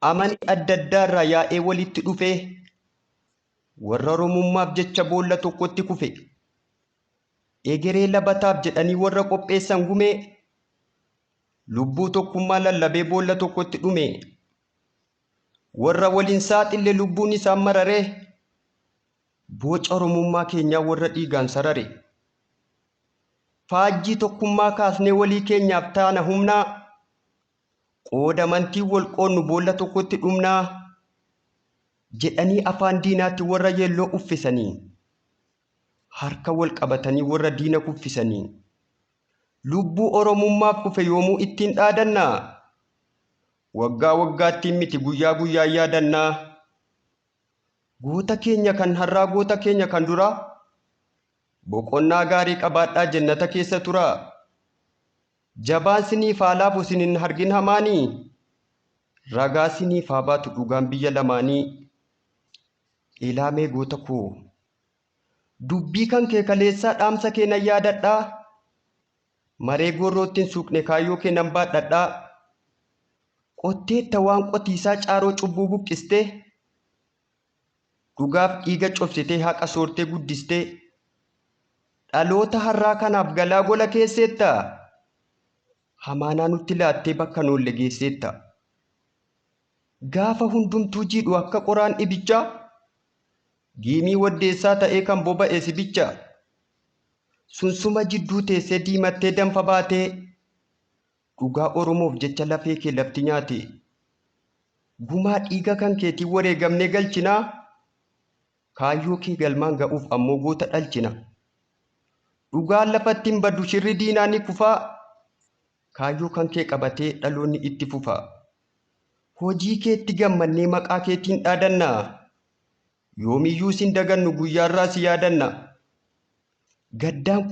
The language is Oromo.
Amantii adda addaarraa yaa'ee walitti dhufee warra Oromummaaf jecha boolla tokkotti kufe. Egeree labataaf jedhanii warra qopheessan gumee lubbuu tokkummaa lallabee boolla tokkotti dhume. Warra waliin saaxille lubbuun isaan mararee boca Oromummaa keenyaa warra dhiigaan sarare. Faajjii tokkummaa kaasnee walii keenyaaf taana humnaa qooda amantii wal qoodnu boolla tokkotti dhumnaa jedhanii afaan diinaatti warra yeelloo uffisanii harka wal qabatanii warra diina kuffisanii lubbuu Oromummaaf kufe yoomuu ittiin dhaadannaa waggaa waggaattiin miti guyyaa guyyaa yaadannaa goota keenya kan har'aa goota keenya kan duraa boqonnaa gaarii qabaadhaa jannata keessa turaa jabaan siniif haa laafu isin hin argin hamaanii ragaa siniif haa baatu dhugaan biyya lamaanii ilaamee goota koo dubbii kan kee kaleessaa dhaamsa kee nan yaadadhaa maree gorrootti hin suuqne kaayyoo kee nan baadhadhaa qotteetta waan qotiisaa caaroo cubbuu buqqistee dhugaaf dhiiga cobsitee haqa soortee guddistee dhaloota har'aa kanaaf galaa gola keesseetta hamaanaa nutti laattee bakka noolle geesseetta gaafa hundumtuu jiidhu akka qoraan ibichaa giimii waddeessaa ta'ee kan boba'e sibicha sunsuma jidduu teessee diimattee danfa baatee dhugaa Oromoof jecha lafee kee lafti nyaate gumaa dhiiga kan keetiin wareegamnee galchinaa kaayyoo kee galmaan ga'uuf ammoo goota dhalchina dhugaan lafatti hin baddu shirri diinaa ni kufaa kaayyoo kan kee qabatee dhaloonni itti fufa hojii keetti gammannee maqaa keetiin dhaadannaa yoomiyyuu sin dagannu guyyaarraa si yaadanna gaddaan.